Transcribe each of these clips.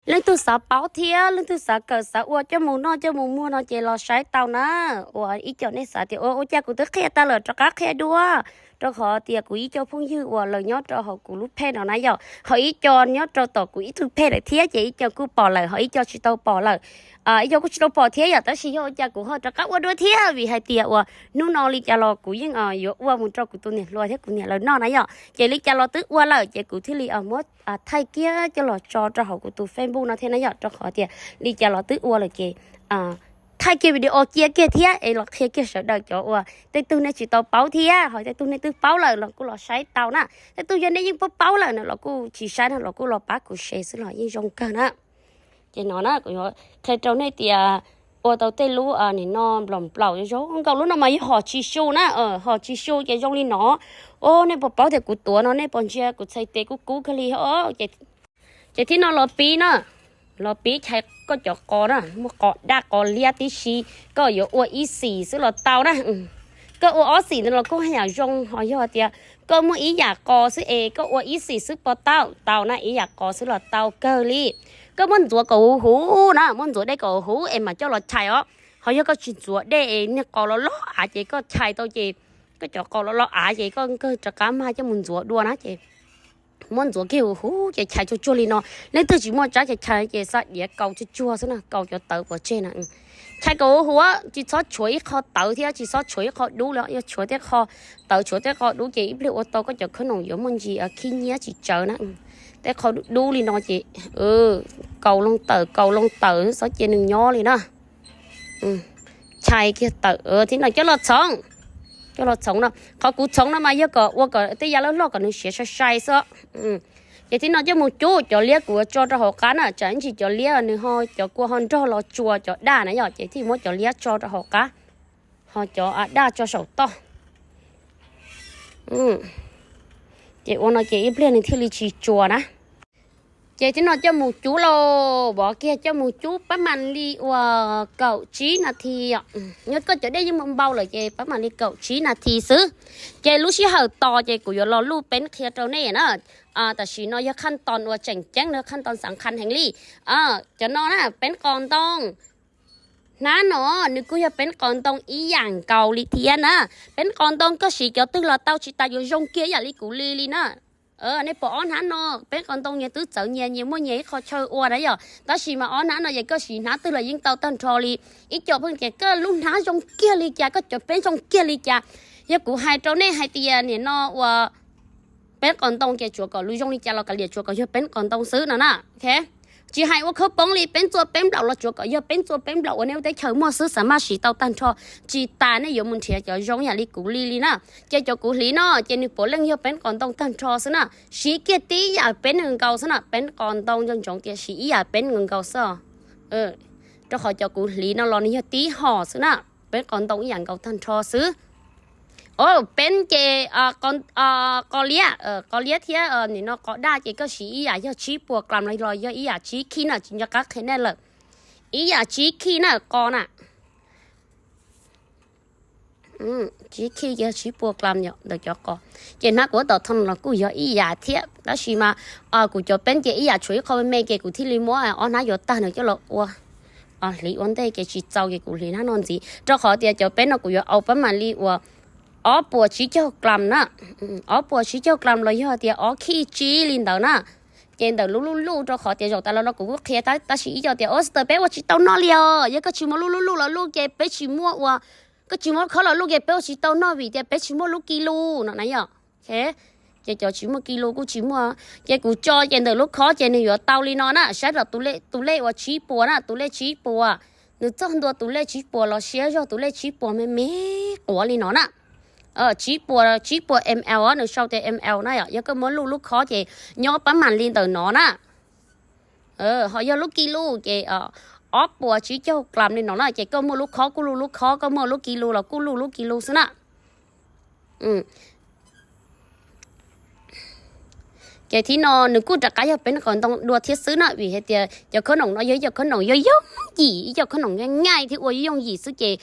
Leej twg xav paub thiab leej twg xav kawm xav ua coj mus noj coj mus muag no ces los saib tau na. Uas ib co nej xav tias ua ua cas kuv twb qhia tag lawm rov qab qhia dua, rau qhov tias kuv ib co phooj ywg uas lawv nyob rau hauv kuv lub phej no na yom, ho ib co nyob rau tom kuv ib tug phej lawm thiab ces ib co kuj pom lawm ho ib co tsis tau pom lawm. Ib co kuj tsis tau pom thiab yom, tab sis yog ua cas kuv ho rov qab ua dua thiab vim hais tias uas hnub no li cas los kuv yeej yuav ua mus rau kuv tus niam hluas thiab kuv niam lawv noj na yom, ces li cas los twb ua lawm ces kuv thiaj li muab thaij kiag coj los tso rau hauv kuv tus Facebook no thiab na yom, rau qhov tias li cas los twb ua lawm ces thaij kiag video cia kiag thiab es los qhia kiag sawv daws cov uas tej tug nej tsis tau paub thiab ho tej tug nej twb paub lawm los kuj los saib tau na. Tej tug yog nej yeej paub paub lawm no los kuj tsis saib no los kuj los pab kuv share xwb los yeej zoo kawg na. Ces no na kuv yuav qhia rau nej tias ua tau tej lub nim no nplaum nplaum zoo nkaus lub no mas yog hom tsis su na, hom tsis su ces zoo li no. O, nej puas paub tias kuv tuav no nej puas ntsia kuv txhais tes kub kub kawg li. Ces thib no los pib na, los pib chais koj cov qos na, muaj qos daj qos liab tib si, koj yuav ua ib xim xwb los tau na. Koj ua ob xim ntawd los kuj haj yam zoo, ho yog tias koj muaj ib yam qos xwb es koj ua ib xim xwb puas tau? Tau na, ib yam qos xwb los tau kawg li. Koj muab ntxuav kom huv huv na, muab ntxuav dej kom huv huv es mam coj los chais os. Ho yog koj tsis ntxuav dej es niag qos los loj av ces koj chais tau ces koj cov qos los loj av ces koj kawg rov qab mag coj mus ntxuav dua na ces muab ntxuav kiag huv huv ces chais tsuag tsuag li no. Leej twg tsis muaj tsab chais chais ces xa diav kaus tsuag tsuag xwb na, kaus cov tawv pov tseg na. Chais kom huv huv, tsis txhob tshuav ib qho tawv thiab tsis txhob tshuav ib qho dub li, yog tshuav tej qho tawv tshuav tej qho dub ces ib pliag ua tau koj cov khawb noom yuav muaj ntsis khib nyiab tsis tsawv na. Tej qho dub dub li no ces kaus loo tawm kaus loo tawm xwb, txhob cia nws nyob li na. Chais kiag tawm, thib no coj los txhoov. Coj los txhoov no, qhov kuv txhoov no mas yog kom ua kom tej yav loj loj kom nws siav sai sai xwb. Ces thib no coj mus cub, cov liab kuv yuav tso rau hauv qab na, tsam ib ntsis cov liab nws ho cov kua ho nrog los tsuas cov daj na yom, ces thiaj muab cov liab tso rau hauv qab, ho cov daj tso saum toj. Ces ua no ces ib pliag nws thiaj li tsis tsuas na. Ces thib no coj mus cub lauj, vov kiag coj mus cub pab mam li uas kaum tsib nas this, nyob koj cov dej yeej npau lawm ces pab mam li kaum tsib nas this xwb. Ces lub sij hawm tos ces kuv yuav los luj peeb qhia rau nej na. Tam sim no yog khaj toos uas tseem ceeb no, khaj toos xav qha heev li. Cov no na, peeb qos ntoo. Hnab no nws kuj yog peeb qos ntoo ib yam nkaus li thiab na. Peeb qos ntoo koj siv cov twg los tau, tsis tas yuav zoo kiag ib yam li kuv li li na. Nej pom ob hnab no, peeb qos ntoo nyias twb txawv nyias, nyias muaj nyias ib qho chaw ua na yom, tab sis mas ob hnab no ces koj siv hnab twg los yeej tau tag nrho li. Ib co pheej tias koj lub hnab zoo kiag li cas, koj cov peeb zoo kiag li cas. Yog kuv hais rau nej hais tias nim no uas peeb qos ntoo ces tsuav kom lub zoo li cas los kav liam, tsuav kom yog peeb qos ntoo xwb no na. Tsis hais ua khawb poob li, peeb txua peeb nplaum los tsuav kom yog peeb txua peeb nplaum uas nej lub teb chaws muaj xwb, xav maj siv tau tag nrho. Tsis tas nej yuav mus nrhiav cov zoo yam li kuv li li na. Ces cov kuv hliv no ces nws puav leej yog peeb qos ntoo tag nrho xwb na. Siv kiag tib yam peeb nkaus xwb na, peeb qos ntoo ntsoov ntsoov tias siv ib yam peeb nkaus xwb. Rau qhov cov kuv hliv no los nws yog tib hom xwb na, peeb qos ntoo ib yam nkaus tag nrho xwb. O, peeb ces qos liab, qos liab thiab nim no qos daj ces koj siv ib yam yog tsib puas klam los yog ib yam tsib khij na, tsis nco qab qhia nej lawm. Ib yam tsib khij na qos na. Tsib khij yog tsib puas klam ntawm cov qos. Ces hnab kuv tab tom thau los kuj yog ib yam thiab, tab sis mas kuv cov peeb ces ib yam tshuav ib qho me me ces kuv thiaj li muab ob hnab yuav tag no coj los ua, hliv ua ntej ces tsis txaus ces kuv hliv hnab no ntxiv, rau qhov tias cov peeb no kuv yuav au pab mam li uas ob puas tsib caug klam na. Ob puas tsib caug klam los yog tias ob khij tsib li ntawd na. Ces ntawm lub luj luj, rau qhov tias zaum tas los no kuv kuj qhia tab sis ib co tias, o, sister, peb ua tsis tau noj li os, yog koj tsis muaj lub luj luj los luj ces peb tsis muaj ua, koj tsis muaj khob los luj ces peb ua tsis tau noj vim tias peb tsis muaj lub ki lus no na yom. Ces cov tsis muaj ki lus kuj tsis muaj, ces kuv tso ces ntawm lub khob ces nws yuav tau li no na, saib los tus lej uas tsib puas na, tus lej tsib puas, nws txog ntua tus lej tsib puas los siab zog tus lej tsib puas me me quav li no na. Tsib puas, tsib puas ml, nws sau tias ml na yom, yog koj muab luj lub khob ces nyob pab mam li ntawm no na. Ho yog lub ki lus ces ob puas tsib caug klam li no na, ces koj muaj lub khob kuj luj lub khob, koj muaj lub ki lus los kuj luj lub ki lus xwb na. Ces thib no nws kuj rov qab yog peeb qos ntoo dua thiab xwb na, vim hais tias cov khob noom no yog ib co khob noom yooj yooj yim, ib co khob noom nyaij nyaij thiab ua yooj yooj yim xwb ces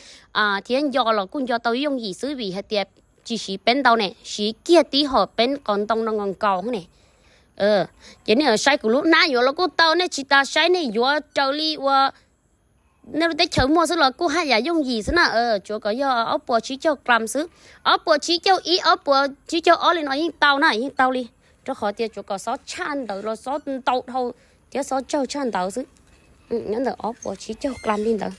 thiab nco los kuj nco tau yooj yim xwb, vim hais tias tsis siv peeb ntau ne, siv kiag tib hom peeb qos ntoo no nkaus nkaus ne. Ces nej saib kuv lub hnab yuav los kuj tau, nej tsis tas saib nej yuav raws li uas nej lub teb chaws muaj xwb los kuj haj yam yooj yim xwb na. Tsuav kom yog ob puas tsib caug gram xwb, ob puas tsib caug ib, ob puas tsib caug ob li no yeej tau na, yeej tau li, rau qhov tias tsuav kom xob tshaj ntawd los xob ntau dhau thiab xob tsawg tshaj ntawd xwb. Nyob ntawm ob puas tsib caug gram li ntawd.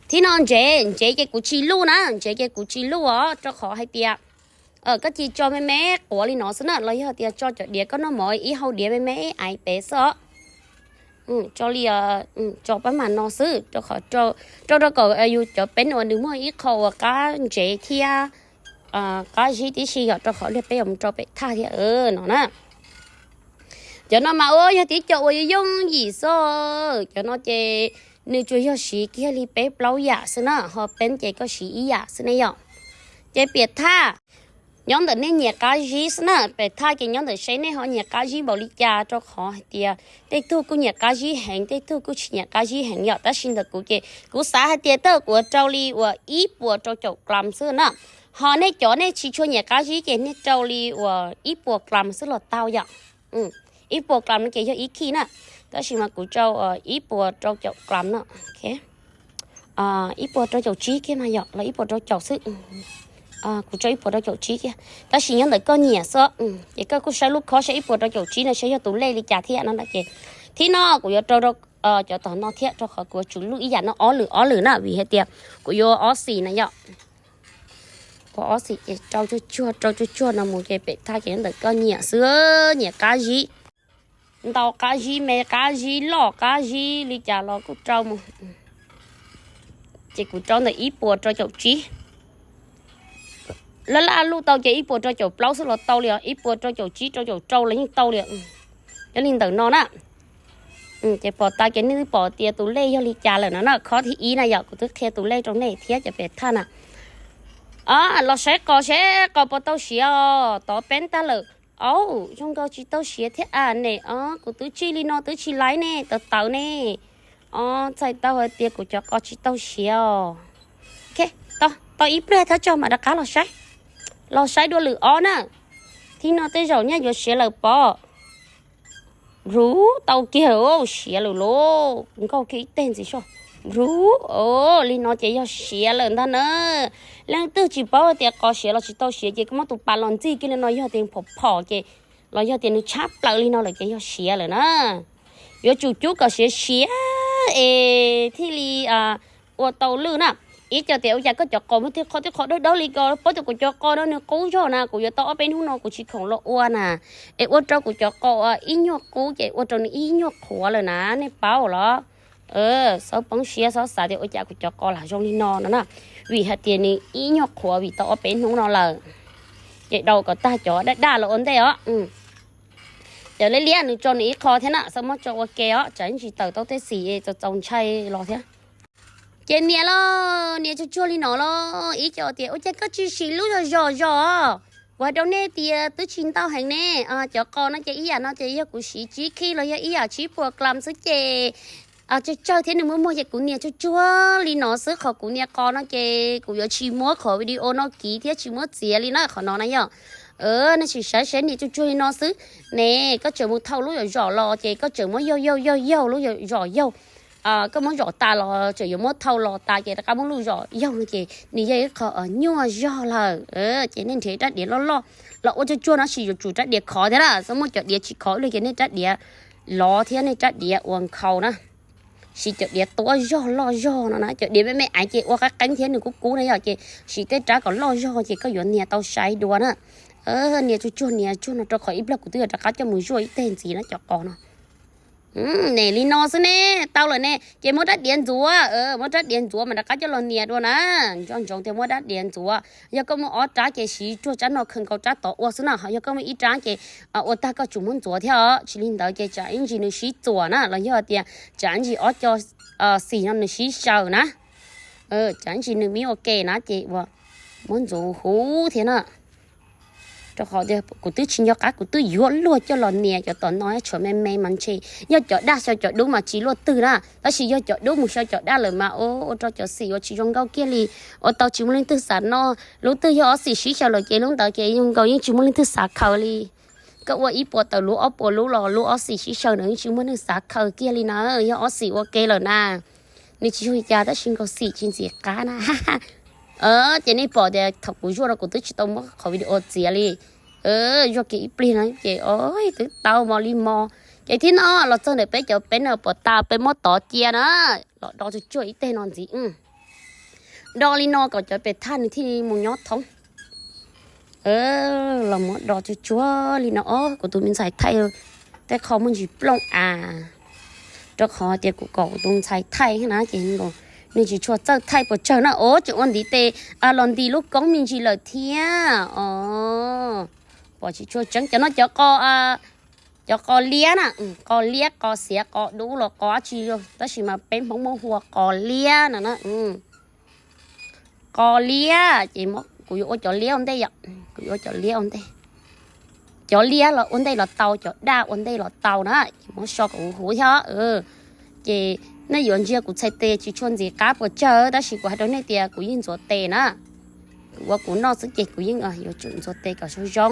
Thib no ntsev, ntsev ces kuv tsis luj na, ntsev ces kuv tsis luj os, rau qhov hais tias koj cia tso me me quav li no xwb na, los yog tias tso cov diav koj noj mov ib hau diav me me aiv pem xwb os. Tso li, tso pab mam no xwb, rau qhov rau rau kom yus cov peeb uas nws muaj ib qho uas qab ntsev thiab qab zib tib si yom, rau qhov luag peb yuav mus rau pem thaj thiab no na. Cov no mas ua yog tib co uas yooj yim xwb, cov no ces nws tsuas yog siv kiag li peb plaub yam xwb na, ho peeb ces koj siv ib yam xwb ne yom. Ces piam thaj nyob ntawm nej nyiam qab zib xwb na, piam thaj ces nyob ntawm seb nej ho nyiam qab zib npaum li cas, rau qhov hais tias tej tug kuj nyiam qab zib heev, tej tug kuj tsis nyiam qab zib heev yom. Tab sis ntawm kuv ces kuv xav hais tias tej kuv rau li uas ib puas rau caum gram xwb na. Ho nej cov nej tsis tshua nyiam qab zib ces nej rau li uas ib puas gram xwb los tau yom. Ib puas gram no ces yog ib khij na, tab sis mas kuv rau ib puas rau caum gram no. Ib puas rau caum tsib kiag mas yom, los ib puas rau caum xwb. Kuv rau ib puas rau caum tsib kiag, tab sis nyob ntawm koj nyiam xwb. Ces koj kuj saib lub khob saib ib puas rau caum tsib no saib yog tus lej li cas thiab no ces thib no kuv yuav rau rau cov tom no thiab, rau qhov kuv yuav tsum luj ib yam no ob lwm ob lwm na, vim hais tias kuv yuav ob xim na yom. Ua ob xim ces rau tsuag tsuag rau tsuag tsuag no mus ces pem thaj ces nyob ntawm koj nyiam xwb, nyiam qab zib ntau qab zib me qab zib loj qab zib li cas los kuj rau mus. Ces kuv rau ntawm ib puas rau caum tsib, laj laj luj tau ces ib puas rau caum plaub xwb los tau li os, ib puas rau caum tsib rau caum rau los yeej tau li. Yog li ntawm no na, ces pom tas ces nej twb pom tias tus lej yog li cas lawm no na. Khob thib ib na yom, kuv twb qhia tus lej rau nej thiab cov pem thaj na. Los saib qos seb qos puas tau siav os, tov peeb tag lawm. Au, zoo nkaus tsis tau siav thiab a ne. Kuv twb tsij li no twb tsis laiv ne, tawv tawv ne. Txhais tau hais tias kuv cov qos tsis tau siav os. Tau ib pliag thawj tso mam rov qab los saib. Los saib dua lwm ob na. Thib no tej zaum nyaj yuav siav lawm pob. Ruv tau kiag, siav lawm lauj, nkauj kiag ib teg ntxiv soj. Ruv, li no ces yog siav lawm ntag na. Leej twg tsis paub tias qos siav los tsis tau siav ces koj muab tus pas los ntxig kiag li no, yog tias phom phom ces los yog tias nws tshab plaws li no lawm ces yog siav lawm na. Yuav tsum cub kom siav siav es thiaj li ua tau lwj na. Ib co tias ua cas koj cov qos muaj tej qho tej qho dawb dawb li ko, paub tias kuv cov qos no nws qub zog na, kuv yuav tau ob peb hnub no kuv tsis khoom los ua na, es ua rau kuv cov qos ib nyuag qub ces ua rau nws ib nyuag qhuav lawm na, nej paub los? Txhob poob siab, txhob xav tias ua cas kuv cov qos lam zoo li no no na, vim hais tias nws ib nyuag qhuav vim tau ob peb hnub no lawm. Ces daus kom tag cov daj daj los ua ntej os. Cov liab liab nws tso nws ib qho thiab na, txhob muab tso ua ke os, tsam ib ntsis tawm tau tej xim txaus txaus ntshai los thiab. Ces nias los nias tsuag tsuag li no los ib co tias ua cas koj tsis siv lub zog zog zog? Kuv hais rau nej tias twb tsis ntau heev ne. Cov qos no ces ib yam no ces yog kuv siv tsib khij los yog ib yam tsib puas klam xwb ces tsawg tsawg thiab nws muaj muag ces kuv nias tsuag tsuag li no xwb. Qhov kuv nias qos no ces kuv yuav tsis muab qhov video no kiv thiab tsis muab txiav li na, qhov no na yog. Nej sim saib seb nias tsuag tsuag li no xwb ne, koj tseem mus thau lub zom zom los ces koj tseem muab yaug yaug yaug yaug lub zom zom yaug. Koj muab zom tas los tseem yuav muab thau los tas ces rov qab muab lub zom yaug no ces nws yog ib qho nyuaj zog lawm. Ces nej nrhiav rab diav loj loj los ua tsuag tsuag no, sis yuav tsum rab diav khov thiab na, txhob muaj cov diav tsis khov li ces nej rab diav lov thiab nej rab diav uas nkhaus na. Siv cov diav tuab zog loj zog no na, cov diav me me aiv ces ua qab qeeb thiab nws kub kub na yog, ces siv tej rab kom loj zog ces koj yuav nias tau sai dua na. Nias tsuag tsuag nias tsuag no rau qhov ib pliag kuv twb yuav rov qab coj mus zuaj ib teg ntxiv na cov qos no. Ne li no xwb ne, tau lawm ne, ces muab rab diav ntxuav, muab rab diav ntxuav mas rov qab coj los nias dua na. Nco ntsoov tias muab rab diav ntxuav, yog koj muaj ob rab ces siv tsuag rab no khaws nkaus rab tod ua xwb na, ho yog koj muaj ib rab ces ua tag koj tsum muab ntxuav thiab os, tsis li ntawd ces tsam ib ntsis nws sib txuam na, los yog tias tsam ib ntsis ob co xim no nws sib xyaw na, tsam ib ntsis nws me ua ke na ces ua muab ntxuav huv thiab na. Rau qhov tias kuv twb tsis nco qab, kuv twb yuav luag coj los nias cov tom no, tshuav me me mas ntshe yog cov daj xyaw cov dub mas tsis luaj twg na, tab sis yog cov dub mus xyaw cov daj lawm mas ua rau cov xim ua tsis zoo nkauj kiag li, ua tau tsis muaj leej twg xav noj. Lub twg yog ob xim sib xyaw lawm ces lub ntawd ces zoo nkaus yeej tsis muaj leej twg xav khaws li. Koj ua ib puas tawm lub ob puas lub los lub ob xim sib xyaw ntawd yeej tsis muaj neeg xav khaws kiag li na, yog ob xim ua ke lawm na. Nws tsis yog li cas tab sis nkaus xim tsis ntxim qab na. Ces nej pom tias thaum kuv zuaj no kuv twb tsis tau muab qhov video txiav li. Zuaj kiag ib pliag no ces twb tau mos li mos. Ces thib no los txog ntawm peb cov peb no pom tas peb muab tov cia na, los do tsuag tsuag ib teg no ntxiv. Do li no kom cov pes thaj nws thiaj mus nyob thoob. Los muab do tsuag tsuag li no os, kuv tus me ntxhais thaij tej qho muaj ntsis plooj av, rau qhov tias kuv kom kuv tus ntxhais thaij na ces nws tsis tshua txawj thaij puas tsawg na. Os, tseem ua ntiv tes, los nti lub koob me ntsis lawm thiab os. Pom tsis tshua tseeb, cov no cov qos, cov qos liab na, qos liab qos xiav qos dub los qos dab tsi, tab sis mas peb Hmoob muab hu ua qos liab no na. Qos liab ces kuv yuav ua cov liab ua ntej yom, kuv yuav ua cov liab ua ntej. Cov liab los ua ntej los tau, cov daj ua ntej los tau na, ces muab so kom huv huv thiab. Ces nej yuav ntsia kuv txhais tes tsis tshua ntxim qab puas tsawg tab sis kuv hais rau nej tias kuv yeej ntxuav tes na. Kuv ua kuv noj xwb ces kuv yeej yuav tsum ntxuav tes kom zoo zoo.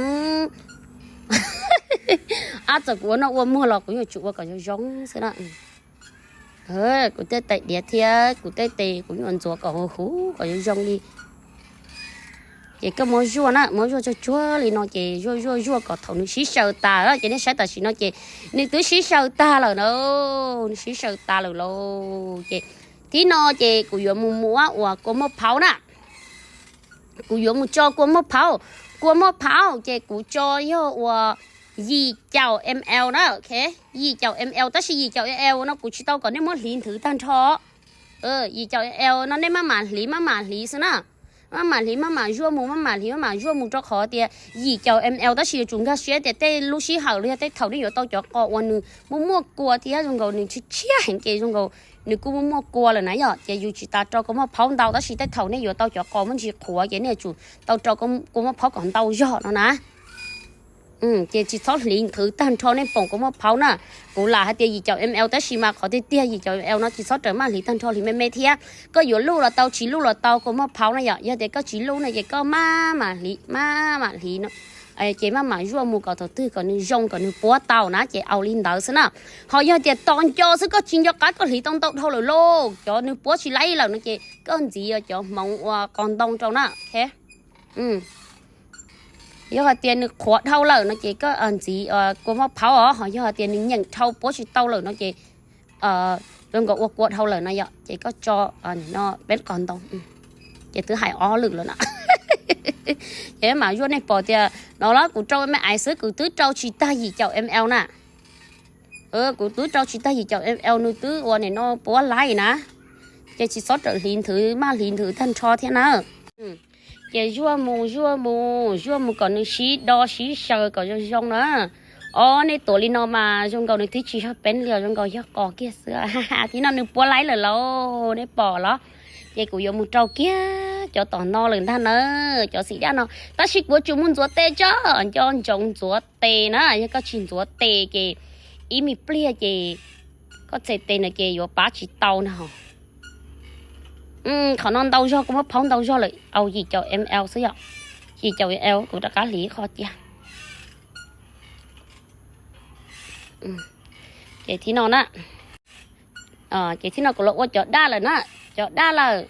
Ab, txawm kuv ua noj ua muag los kuv yuav tsum ua kom zoo zoo xwb na. Kuv tej tais diav thiab kuv tej tes kuv yuav ntxuav kom huv huv kom zoo zoo li. Ces koj muab zuaj na, muab zuaj tsuag tsuag li no ces zuaj zuaj zuaj kom thaum nws sib xyaw tas ces nej saib tam sim no ces nws twb sib xyaw tag lawm na, nws sib xyaw tas lawm lauj. Ces thib no ces kuv yuav mus muab uas kua muaj phaub na. Kuv yuav mus tso kua muaj phaub. Kua muaj phaub ces kuv tso yog uas yim caum ml na, yim caum ml, tab sis yim caum ml no kuv tsis tau kom nej muab hliv nthwv tag nrho. Yim caum ml no nej maj mam hliv maj mam hliv xwb na. Maj mam hliv maj mam zuaj mus, maj mam hliv maj mam zuaj mus rau qhov tias yim caum ml tab sis yuav tsum nkag siab tias tej lub sij hawm los yog tej thaum nej yuav tau cov qos uas nws muaj muaj kua thiab zoo nkaus nws tshiab tshiab heev ces zoo nkaus nws kuj muaj muaj kua lawm na yom, ces yus tsis tas rau kua muaj phaub ntau tab sis tej thaum nej yuav tau cov qos muaj ntsis qhuav ces nej yuav tsum tau rau kua muaj phaub kom ntau zog no na. Ces tsis txhob hliv nthwv tag nrho nej pom kua muaj phaub na. Kuv lam hais tias yim caum ml tab sis mas qhov tiag tiag yim caum ml no tsis txhob rawm maj hliv tag nrho, hliv me me thiab. Koj yuav luj los tau tsis luj los tau kua muaj phaub na yom, yog tias koj tsis luj no ces koj maj mam hliv maj mam hliv no ces maj mam zuaj mus kom thaum twg kom nws zoo kom nws puab tau na ces au li ntawd xwb na. Ho yog tias tos nco xwb koj tsis nco qab koj hliv tau ntau dhau lawm lauj, cov nws puab tsis laib lawm no ces koj ntxiv cov hmoov uas qos ntoo rau na. Yog hais tias nws qhuav dhau lawm no ces koj ntxiv kua muaj phaub os, ho yog hais tias nws nyeem dhau puab tsis tau lawm no ces zoo nkaus ua kua dhau lawm no yom, ces koj tso peb qos ntoo. Ces twb hais ob lwm lawm na. Ces mam zuaj, nej pom tias no los kuv rau me ais xwb kuv twb rau tsis tag yim caum ml na. Kuv twb rau tsis tag yim caum ml nws twb ua nim no puab laib na. Ces tsis txhob rawm hliv nthwv maj hliv nthwv tag nrho thiab na. Ces zuaj mus zuaj mus zuaj mus kom nws sib do sib xyaw kom zoo zoo na. Os, nej tuav li no mas zoo nkaus nws twb tsis yog peeb li os, zoo nkaus yog qos kiag xwb. Thib no nws puab laib lawm lauj, nej pom los? Ces kuv yuav mus rau kiag cov tom no lawm ntag na, cov xim daj no. Tab sis kuv yuav tsum mus ntxuav tes tso, nco ntsoov ntxuav tes na, yog koj tsis ntxuav tes ces ib me pliag ces koj txhais tes no ces yuav pab tsis tau na ho. Qhov no ntau zog, kua muaj phaub ntau zog lawm, au yim caum ml xwb yom. Yim caum ml kuv rov qab hliv qho cia. Ces thib no na, ces thib no kuv los ua cov daj lawm na, cov daj lawm.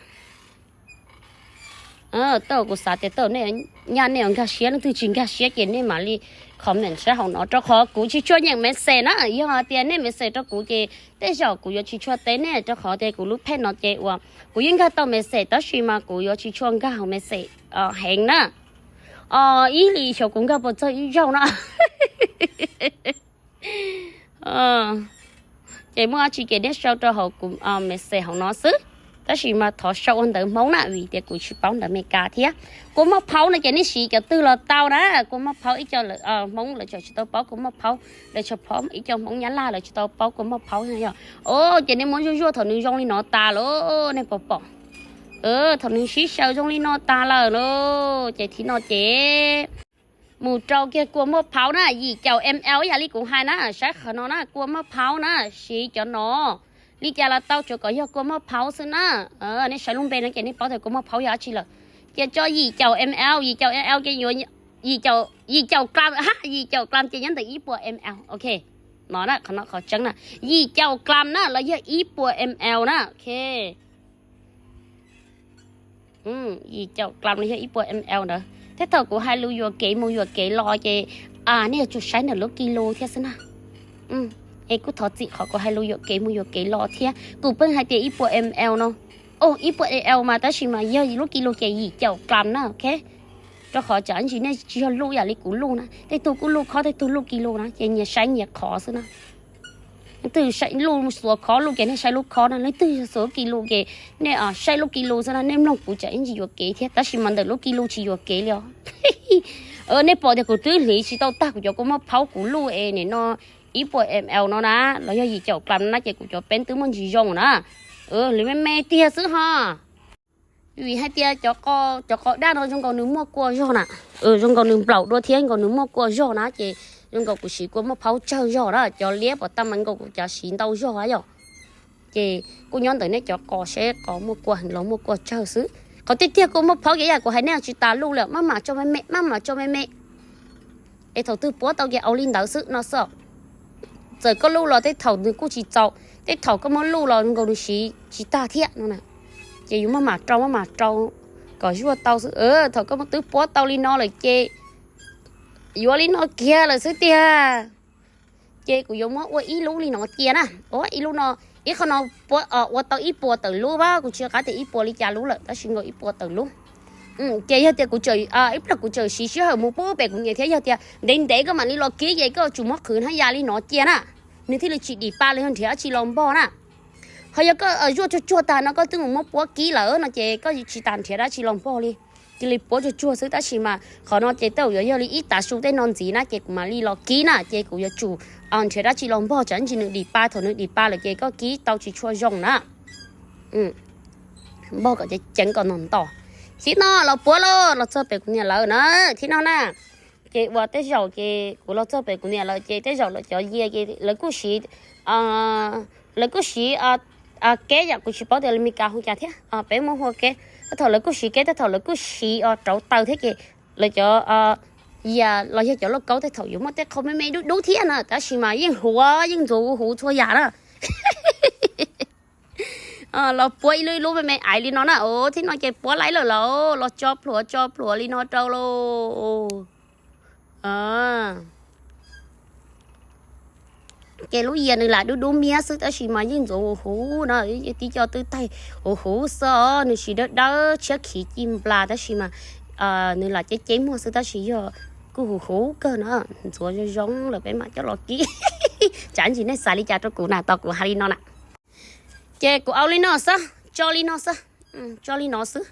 Tau, kuv xav tias tau nej, nyaj nej yuav nkag siab, leej twg tsis nkag siab ces nej mam li comment saib hauv no, rau qhov kuv tsis tshua nyeem message na. Yog hais tias nej message rau kuv ces tej zaum kuv yuav tsis tshua teb nej, rau qhov tias kuv lub phej no ces uas kuv yeej nkag tau message tab sis mas kuv yuav tsis tshua nkag hauv message heev na. Ib hlis xyov kuv nkag puas txog ib zaug na. Ces muaj dab tsi ces nej sau rau hauv kuv message hauv no xwb. Tab sis mas thov sau ua ntawv Hmoob na, vim tias kuv tsis paub ntawv Amelikas thiab. Kua muaj phaub no ces nej siv cov twg los tau na. Kua muaj phaub ib co Hmoob lawv tseem tsis tau paub kua muaj phaub, lawv tseem paub ib co Hmoob Nyab Laj lawv tsis tau paub kua muaj phaub na yom. Ces nej muab zuaj zuaj thaum nws zoo li no tas lawm, nej puas pom? Thaum nws sib xyaw zoo li no tas lawm lauj, ces thib no ces mus rau kiag kua muaj phaub na, yim caum ml ib yam li kuv hais na, saib qhov no na, kua muaj phaub na, siv cov no. Li cas los tau, tsuas kom yog kua muaj phaub xwb na. Nej saib lub npe no ces nej paub tias kua muaj phaub yog dab tsi lawm. Ces tso yim caum ml, yim caum ml ces yuav yim caum, yim caum gram, yim caum gram ces nyob ntawm ib puas ml. Ok, no na, qhov no qhov tseeb na, yim caum gram na los yog ib puas ml na. Ok, yim caum gram los yog ib puas ml ntawd. Thiab thaum kuv hais lus yuam kev mus yuam kev los ces nej yuav tsum saib ntawm lub kis lus thiab xwb na. Es kuj thov txim qhov kuv hais lus yuam kev mus yuam kev los thiab, kuv pheej hais tias ib puas ml no. Ib puas ml mas tab sis mas yog lub kis lus ces yim caum gram na, ok. Rau qhov tsam ib ntsis nej tsis yog luj yam li kuv luj na, tej tug kuj luj khob, tej tug luj kis lus na, ces nyias saib nyias qhov xwb na. Leej twg luj xuas khov luj ces nej saib lub khov na, leej twg xuas lub kis lus ces nej saib lub kis lus xwb na. Nej mloog kuv tsam ib ntsis yuam kev thiab, tab sis mas ntawm lub kis lus tsis yuam kev li os. Nej pom tias kuv twb hliv tsis tau tag kuv cov kua muaj phaub kuv luj es nim no ib puas ml no na, los yog yim caum gram no na, ces kuv cov peeb twb muaj ntsis zoo na. Hliv me me tiag xwb ho. Vim hais tias cov qos daj no zoo nkaus nws muaj kua zog na, zoo nkaus nws nplaum dua thiab nkaus nws muaj kua zog na, ces zoo nkaus kuv siv kua muaj phaub tsawg zog na, cov liab pom tag mas nkaus kuv cov siv ntau zog yom. Ces kuj nyob ntawm nej cov qos seb qos muaj kua heev los muaj kua tsawg xwb. Qhov tiag tiag kua muaj phaub ces yam kuv hais nej tsis tas luj li, maj mam tso me me, maj mam tso me me. Es thaum twg puab tau ces au li ntawd xwb no xwb. Txawm koj luj los tej thaum nws kuj tsis txaus, tej thaum koj muab luj los nkaus nws siv tsis tag thiab no na. Ces yus maj mam rau maj mam rau kom zuaj tau xwb. Thaum koj twb puab tau li no lawm ces yuav li no kiag lawm xwb tiag. Ces kuv yuav muab ua ib lub li no cia na. Ua ib lub no, ib qho no ua tau ib puas tawm lub, kuv tsis qab tias ib puas li cas lub lawm, tab sis nkaus ib puas tawm lub. Ces yog tias kuv tseem, ib pliag kuv tseem siv sij hawm mus pub pem kuv niam thiab, yog tias ntev ntev koj mam li los kib ces koj tsum muab qhwv hnab ya li no cia na, nws thiaj li tsis dim pa los yog nrhiav dab tsi los npog na. Ho yog koj zuaj tsuag tsuag tag no koj twb mus muab puab kib lawm no ces koj tsis tas nrhiav dab tsi los npog li, cia li puab tsuag tsuag xwb. Tab sis mas qhov no ces tej zaum yuav yog li ib tav su tej no ntxiv na ces kuv mam li los kib na, ces kuv yuav tsum nrhiav dab tsi los npog tsam ntsis nws dim pa, thaum nws dim pa lawm ces koj kib tau tsis tshua zoo na. Npog kom ceev ceev kom ntom ntom. Thib no los puab lauj, los txog pem kuv niam lawv na, thib no na. Ces ua tej zaum ces kuv los txog pem kuv niam lawv ces tej zaum lawv cov yias ces lawv kuj siv, lawv kuj siv keb yom, kuv tsis paub tias lawv Meskas hu cas thiab, peb muab hu ua keb. Tej thaum lawv kuj siv keb, tej thaum lawv kuj siv rauv taws thiab ces lawv cov yias los yog cov lauj kaub tej thaum yuav muaj tej qho me me dub dub thiab na, tab sis mas yeej huv, yeej ntxuav huv huv txhua yam na. Los puab ib lub ib lub me me aiv li no na, thib no ces puab laib lawm lauj, los tso plhuav tso plhuav li no rau lauj. Ces lub yias nws lam dub dub miab xwb tab sis mas yeej ntxuav huv huv na, tib co twb taig huv huv xwb, nws tsis dawb dawb tshiab khiv ci nplas tab sis mas nws lam ceb ceb muag xwb tab sis yog kuj huv huv kawg na, ntxuav zoo zoo lawm peb mam coj los kib. Tsam ntsis nej xav li cas rau kuv na, tos kuv hais li no na. Ces kuv au li no xwb, tso li no xwb, tso li no xwb.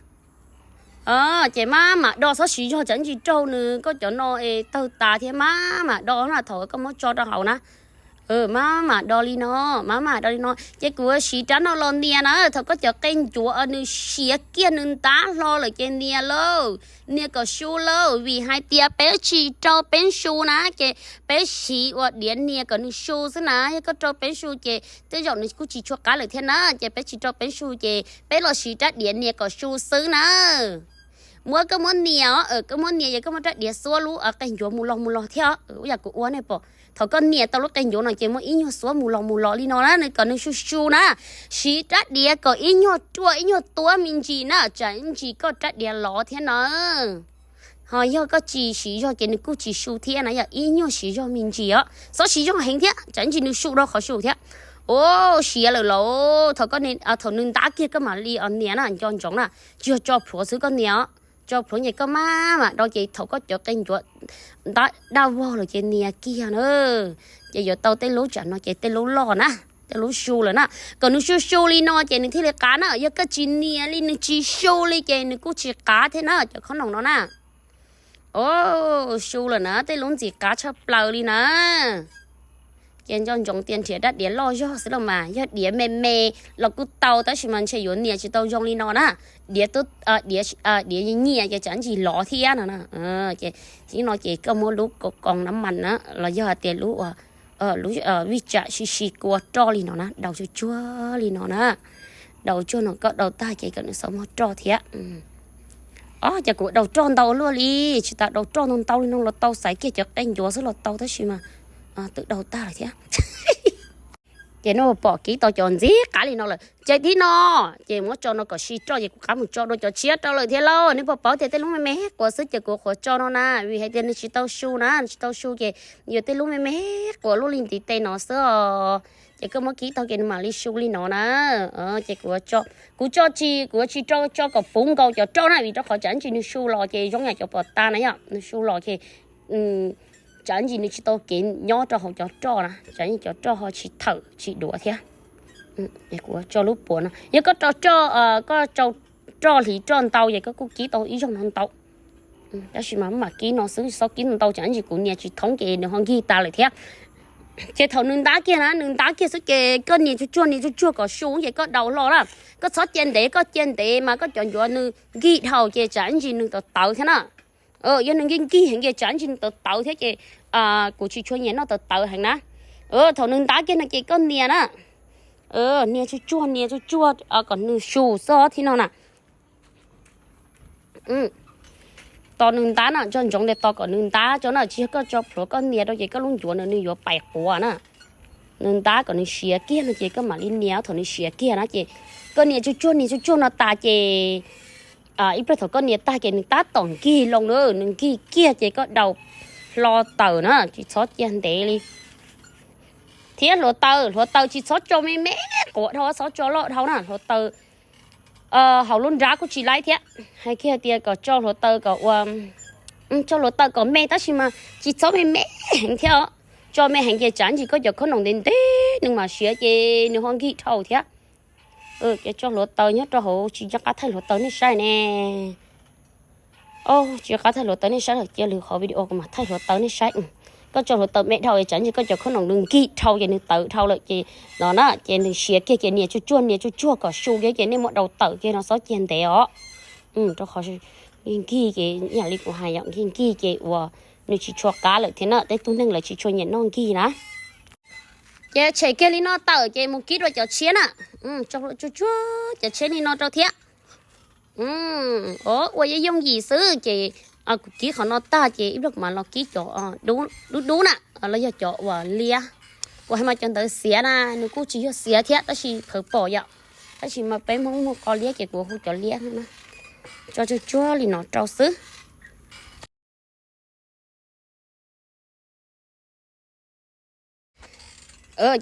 Ces maj mam do, txhob siv zog tsam ntsis raug nws, koj cov no es tawg tas thiab, maj mam do na, thaum koj muab tso rau hauv na. Maj mam do li no, maj mam do li no ces kuv siv rab no los nias na, thaum koj cov qe ncuav nws siav kiag nws ntab hlo lawm ces nias lauj, nias kom su lauj, vim hais tias peb tsis rau peeb su na, ces peb siv ua diav nias kom nws su xwb na, yog koj rau peeb su ces tej zaum nws kuj tsis tshua qab lawm thiab na, ces peb tsis rau peeb su ces peb los siv rab diav nias kom su xwb na. Muab, koj muab nias os, koj muab nias, yog koj muab rab diav xuab lub qe ncuav mus los mus los thiab, ua yam kuv ua nej pom, thaum koj nias tau lub qe ncuav no ces muab ib nyuag xuab mus los mus los li no na, nws kom nws su su na. Siv rab diav kom ib nyuag ruaj ib nyuag tuab me ntsis na, tsam ib ntsis koj rab diav lov thiab na. Ho yog koj tsis siv zog ces nws kuj tsis su thiab na, yog ib nyuag siv zog me ntsis os, txhob siv zog heev thiab tsam ib ntsis nws su rau qhov su thiab. Ua siav lawm lauj, thaum nws ntab kiag koj mam li nias na, nco ntsoov na, tsis yog tso plhuav xwb koj nias os. Tso plhuav ces koj maj mam do ces thaum koj cov qe ncuav ntab daj vog lawm ces nias kiag na. Ces yuav tau tej lub tsam no ces tej lub loj na, tej lub su lawm na. Kom nws su su li no ces nws thiaj li qab na, yog koj tsis nias li nws tsis su li ces nws kuj tsis qab thiab na, cov khob noom no na. Su lawm na, tej lub ntxim qab tshaj plaws li na. Ces nco ntsoov tias nrhiav rab diav loj zog xwb los mas, yog diav me me los kuj tau tab sis mas ntshe yuav nias tsis tau zoo li no na. Diav, diav nyias ces tsam ntsis lov thiab no. Ces no ces koj muab lub koos nab mas na, los yog hais tias lub, lub vij tsam sib sib kua roj li no na, daus tsuag tsuag li no na. Daus tsuag no koj daus tag ces kom nws xav muag roj thiab. Os, ces kuv daus roj ntau luaj li, tsis tas daus roj ntau ntau li no los tau, xaiv kiag cov qe ncuav xwb los tau, tab sis mas twb daus tag lawm thiab. Ces nej pom kib tau cov ntxim qab li no lawm ces thib no ces muab tso no kom sib roj ces kuv rov qab mus tso dua cov tshiab rau lawm thiab lauj. Nej puas paub tias tej lub me me quav xwb ces kuv qhuav tso no na, vim hais tias nws tsis tau su na, nws tsis tau su ces yuav tej lub me me quav luaj li ntiv tes no xwb os. Ces koj muab kib tau ces nws mam li su li no na. Ces kuv tso tsis, kuv tsis rau tso kom puv nkaus cov roj na, vim rau qhov tsam ntsis nws su los ces zoo yam cov pom tas na yom, nws su los ces tsam ntsis nws tsis tau kev nyob rau hauv cov roj na, tsam ntsis cov roj ho tsis thawm tsis duav thiab. Kuv tso lub puav no, yog koj rau roj, koj rau roj hliv roj ntau ces koj kuj kib tau ib zaug no ntau. Tab sis mas mam kib no xwb, txhob kib ntau tsam ntsis kuv nias tsis thoob ces nws ho nkig tas lawm thiab. Ces thaum nws ntab kiag na, nws ntab kiag xwb ces koj nias tsuag tsuag nias tsuag tsuag kom su ces koj daus hlo na. Koj txhob cia ntev, koj cia ntev mas koj cov ncuav nws nkig dhau ces tsam ntsis nws tawv tawv thiab na. Yog nws nkig nkig heev ces tsam ntsis nws tawv tawv thiab ces kuv tsis tshua nyiam noj tawv tawv heev na. Thaum nws ntab kiag no ces koj nias na, nias tsuag tsuag nias tsuag tsuag kom nws su xwb thib no na. Tos nws ntab na, nco ntsoov tias tos kom nws ntab tso na, tsis yog koj tso plhuav koj nias rau ces koj lub ncuav nws nws yuav pais quav na. Nws ntab kom nws siav kiag no ces koj mam li nias, thaum nws siav kiag na ces koj nias tsuag tsuag nias tsuag tsuag no tas ces ib pliag thaum koj nias tag ces nws tab tom nkig loo na, nws nkig kiag ces koj daus hlo taws na, tsis txhob cia ntev li. Thiab hluav taws, hluav taws tsis txhob tso me me quav dhau, txhob tso loj dhau na, hluav taws hauv lub nrab kuj tsis laib thiab. Hais kiag tias kom tso hluav taws kom ua, tso hluav taws kom me tab sis mas tsis txhob me me heev thiab os. Tso me heev ces tsam ntsis koj cov khob noom ntev ntev nws mam siav ces nws ho nkig dhau thiab. Ces tso hluav taws nyob rau hauv, tsis nco qab thaij hluav taws nej saib ne. Tsis nco qab thaij hluav taws nej saib lawm, cia lwm qhov video kuv mam thaij hluav taws nej saib. Koj tso hluav taws me dhau es tsam ntsis koj cov khob noom nws nkig dhau ces nws tawv dhau lawm ces no na ces nws siav kiag ces nias tsuag tsuag nias tsuag tsuag kom su kiag ces nej muab daus tawm kiag no, txhob cia ntev os. Rau qhov nkig ces yam li kuv hais yom, nkig nkig ces uas nws tsis tshua qab lawm thiab na, tej tug neeg lawv tsis tshua nyiam noj nkig na. Ces tshem kiag li no tawm ces mus kib rau cov tshiab na. Tso tsuag tsuag cov tshiab li no rau thiab. O, ua yooj yooj yim xwb ces kuv kib qhov no tag ces ib pliag kuv mam los kib cov dub dub na, los yog cov uas liab. Kuv hais mas cov ntawd xiav na, nws kuj tsis yog xiav thiab tab sis phawv pom yom. Tab sis mas peb Hmoob muag qos liab ces kuv hu cov liab na. Tso tsuag tsuag li no rau xwb.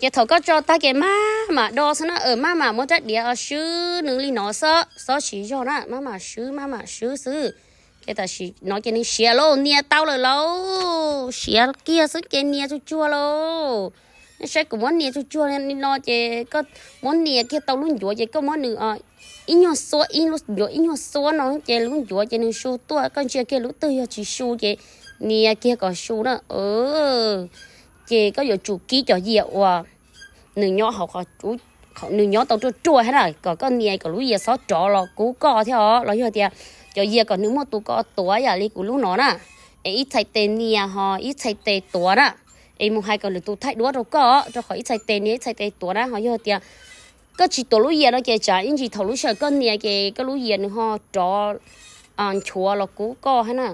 Ces thaum koj tso tag ces maj mam do xwb na, maj mam muab rab diav swb nws li no xwb, txhob siv zog na, maj mam swb maj mam swb xwb. Ces tam sim no ces nws siav lauj, nias tau lawm lauj, siav kiag xwb ces nias tsuag tsuag lauj. Nej saib kuv muab nias tsuag tsuag li no ces koj muab nias kiag tau lub ncuav ces koj muab nws ib nyuag xuab, ib lub ncuav ib nyuag xuab no ces lub ncuav ces nws su tuaj, koj ntsia kiag lub twg yog tsis su ces nias kiag kom su na. Ces koj yuav tsum kib cov yias uas nws nyob hauv, nws nyob tau ruaj ruaj thiab na, kom koj nias kom lub yias txhob rov los kub koj thiab os, los yog tias cov yias kom nws muaj tus ko tuav yam li kuv lub no na, es ib txhais tes nias ho ib txhais tes tuav na, es mus hais kom lwm tus thaij duab rau koj, rau qhov ib txhais tes nias ib txhais tes tuav na, ho yog tias koj tsis tuav lub yias no ces tsam ib ntsis thaum lub sij hawm koj nias ces koj lub yias nws ho rov nchuav los kub koj thiab na.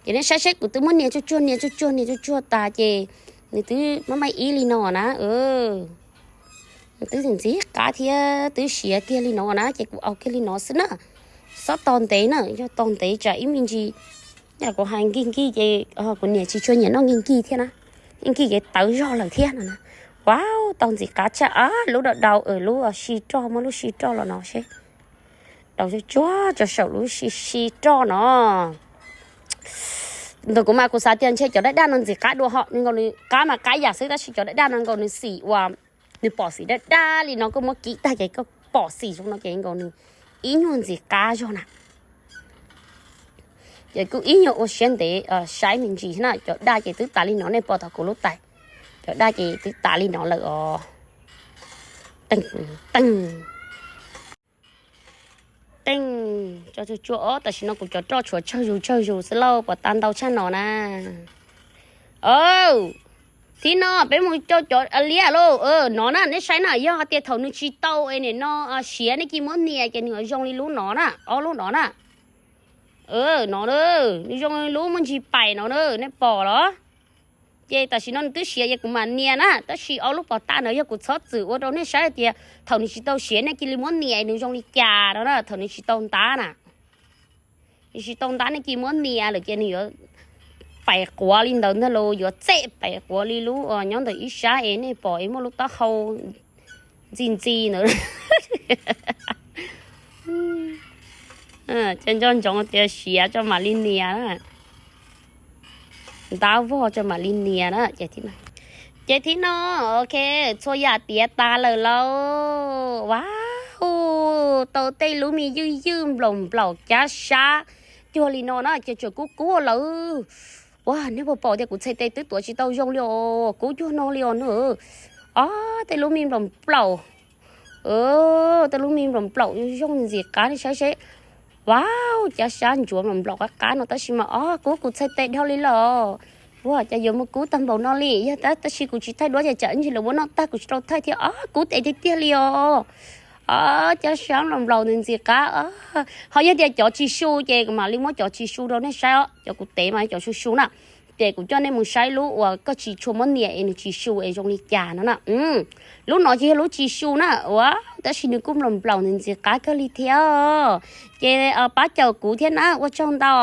Ces nej saib seb kuv twb muab nias tsuag tsuag nias tsuag tsuag nias tsuag tsuag tas ces nws twb maj maj ib li no na. Nws twb ntxim qab thiab twb siav kiag li no na ces kuv au kiag li no xwb na. Txhob tos ntev na, yog tos ntev tsam ib me ntsis, yam kuv hais nkig nkig ces kuv niam tsis tshua nyiam noj nkig nkig thiab na. Nkig nkig ces tawv zog lawm thiab no na. Ua, tau ntxim qab tshaj, lub dau dau, lub si roj, muab lub si roj los no seb. Dau tsuag tsuag tso saum lub si roj no. Ntawm kuv mas kuv xav tias ntshe cov daj daj no ntxim qab dua ho, nws nkaus nws qab mas qab yam xwb tab sis cov daj daj no nkaus nws xim uas nws pom xim daj daj li no, koj muab kib tag ces koj pom xim zoo no ces nkaus nws ib nyuag ntxim qab zog na. Ces kuj ib nyuag ua siab ntev saib me ntsis na, cov daj ces twb tas li no, nej pom tau kuv lub tais, cov daj ces twb tas li no lawm os. Teej, teej, teej, tso tsuag tsuag os, tam sim no kuv cov roj tshuav tsawg zus tsawg zus xwb lauj, puas tas ntau tshaj no na. Thib no peb mus rau cov liab lauj, no na, nej saib na, yog hais tias thaum nws tsis tau es nim no siav nej cia muab nias ces nws yuav zoo li lub no na, ob lub no na. No, nws zoo li lub muaj ntsis pais no na, nej pom los? Ces tam sim no nws twb siav ces kuv mam nias na, tab sis ob lub pov tag ntawd yog kuv txhob txwm ua rau nej saib tias thaum nws tsis tau siav nej cia li muab nias nws zoo li cas no na, thaum nws tsis tau ntab na. Nws tsis tau ntab nej cia li muab nias lawm ces nws yuav pais quav li ntawd ntag lauj, yuav txem pais quav li lub nyob ntawm ib sab es nej pom es muaj lub taub hau ntxi ntxi ntawd. Ces nco ntsoov tias siav tso mam li nias na, ntab vog tso mam li nias na. Ces thib no, ok, txhua yam tiav tas lawm lauj. Wow, tau tej lub me ywj ywj nplaum nplaum cab sab cuag li no na, ces tseem kub kub lawm. Ua, nej puas pom tias kuv txhais tes twb tuav tsis tau zoo li os, kub cuag no li os na. Ob, tej lub me nplaum nplaum, tej lub me nplaum nplaum zoo ntxim qab, nej saib seb. Wow, cab sab ntsuav nplaum nplaum qab qab no tab sis mas ob, kub kuv txhais tes dhau li los. Ua cas yuav mus kub tag npaum no li, yog tab sis kuv tsis thaij duab ces tsam ib ntsis lawv muab noj tag kuv tsis tau thaij thiab. Ob, kub tes tiag tiag li os. Ob, cab sab nplaum nplaum ntxim qab. Ho yog tias cov tsis su ces kuv mam li muab cov tsis su rau nej saib os, cov kuv tev mas cov su su na. Ces kuv coj nej mus saib lub uas koj tsis tshua muab nias es nws tsis su es zoo li cas no na. Lub no ces yog lub tsis su na, ua, tab sis nws kuj nplaum nplaum ntxim qab kawg li thiab. Ces pab caum kuv thiab na, ua tsaug ntau.